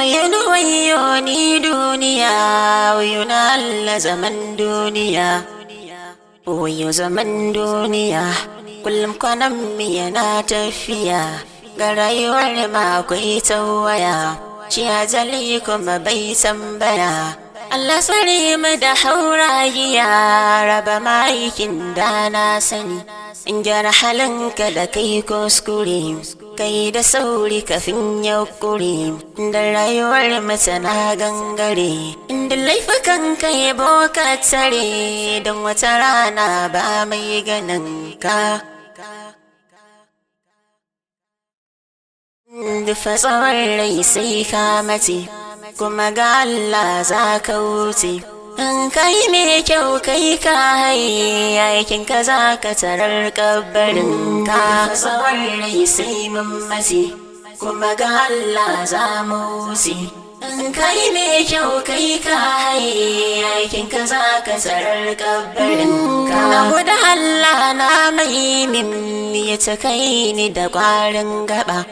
Wayo wayo ni duniya, wayo na Allah zaman duniya. Wayo zaman duniya, kullum kwanan mu yana tafiya. Ga rayuwar ma akwai tawaya, shi ajali kuma bai tambaya. Allah tsare mu da hauragiya, raba ma'aikin da na sani. In gyara halinka da kai kuskure, kai da sauri kafin ya kure, da rayuwar mace na gangare. Inda laifukan kai boka tare, don wata rana ba mai ganin ka. Dufa tsawon rai sai ka mace, kuma ga Allah za ka wuce. In kai mai kyau kai ka haye, aikin ka za ka tarar kabarin ka. Tsawon rai sai mun mace, kuma ga Allah za mu wuce. In kai mai kyau kai ka haye, aikin ka za ka tarar kabarin ka. Na gode Allah na mai min ya ta kai ni da kwarin gaba.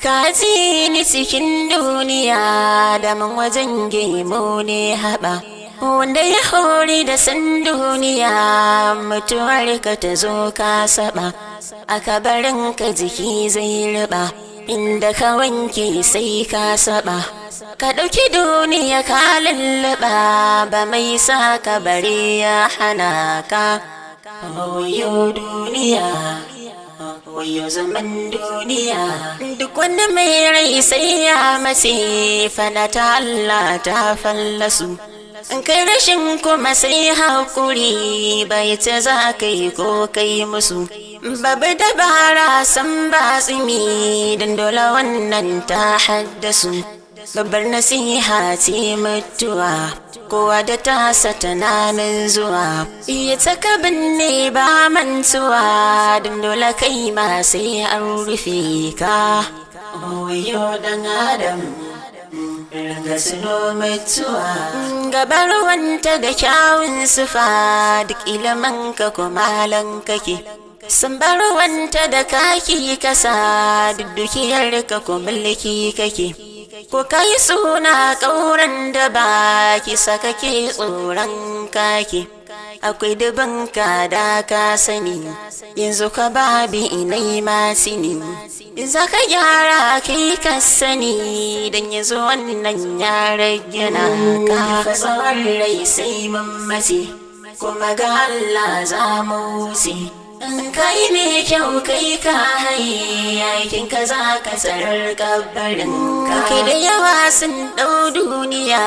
Ka ji ni cikin duniya da man wajen gemo ne haɓa. Wanda ya hori da san duniya, mutuwar ka ta zo ka saba. A kabarin ka jiki zai riba, inda ka wanke sai ka saba. Ka ɗauki duniya ka lulluɓa, ba mai sa ka bari ya hana ka. Wayo duniya, wayo zaman duniya. Duk wanda mai rai sai ya mace, fana ta Allah ta fallasu. In kai rashin kuma sai hakuri, bai ta za ka yi ko kai musu. Babu dabara san ba tsimi, don dole wannan ta haddasu. Babbar nasiha ce mutuwa, kowa da tasa tunanin zuwa. Iya taka binne ba mantuwa, don dole kai ma sai an rufe ka. Wayo dan adam, ringa tuno mutuwa. Gabar wanta da kyawun sufa, duk ilimin ka kuma kake. Sun bar wanta da kaki kasa, duk dukiyar ka ko mulki kake. Ko kai suna ƙauran da baki saka ke tsoron kake. Akwai dubin ka da ka sani, yanzu ka babi inai masu ni. Za ka gyara kai ka sani, don yanzu wannan ya rage naka. Tsawon rai sai mun mace, kuma ga Allah za mu wuce. In kai mai kyau kai ka haye, aikin ka za ka tsarar kabarin ka. Kai da yawa sun ɗau duniya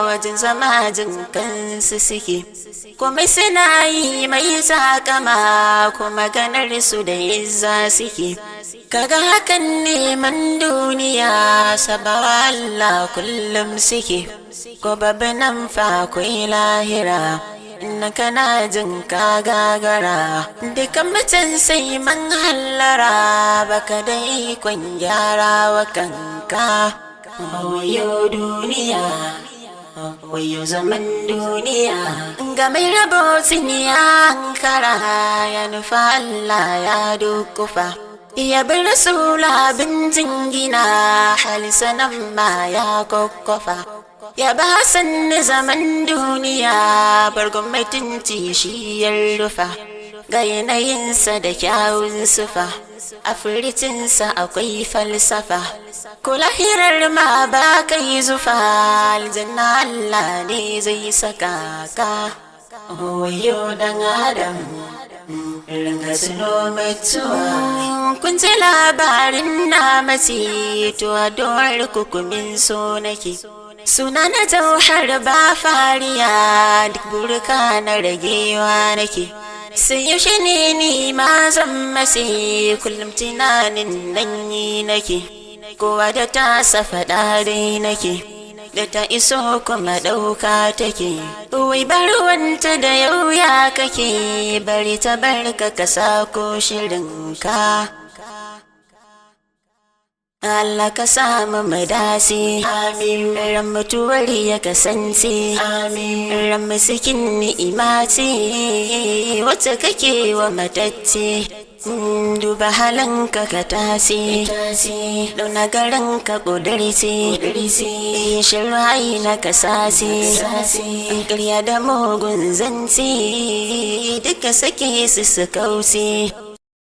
wajen zama jin kansu suke. Komai suna yi mai takama, kuma ganar su da izza suke. Kaga hakan neman duniya sabawa Allah kullum suke. Ko babu nan fa akwai lahira, na kana jin ka gagara. Dukan mutum sai man hallara, baka da ikon gyara wa kanka. Wayo duniya, wayo zaman duniya. Ga mai rabo ya ankara, ya nufa Allah ya dukufa. Ya bi rasula bin jingina, halisa nan ma ya kokkofa. Ya ba sanni zaman duniya, bargon mutunci shi ya rufa. Ga yanayinsa da kyawun sufa, a furicinsa akwai falsafa. Ko lahirar ma ba kai zufa, aljanna Allah ne zai saka ka. Wayo dan adam, ringa tuno mutuwa. Kun ji labarin na mace, to addu'ar kukumin so nake. Suna na jauhar ba fariya, duk burka na ragewa nake. Sai yaushe ne ni ma zan mace, kullum tunanin nan yi nake. Kowa da tasa faɗa dai nake, da ta iso kuma ɗauka take. Wai barwanta da yau ya kake, bari ta barka ka sako shirinka. Allah ka samu mu dace, amin. Ran mutuwar ya kasance, amin. Ran cikin ni'ima ce wacce kake wa matacce. Duba halinka ka tasi, launa garin ka ƙudurci, shiru na ka sasi, ƙarya da mugun zance duka sake su su kauce.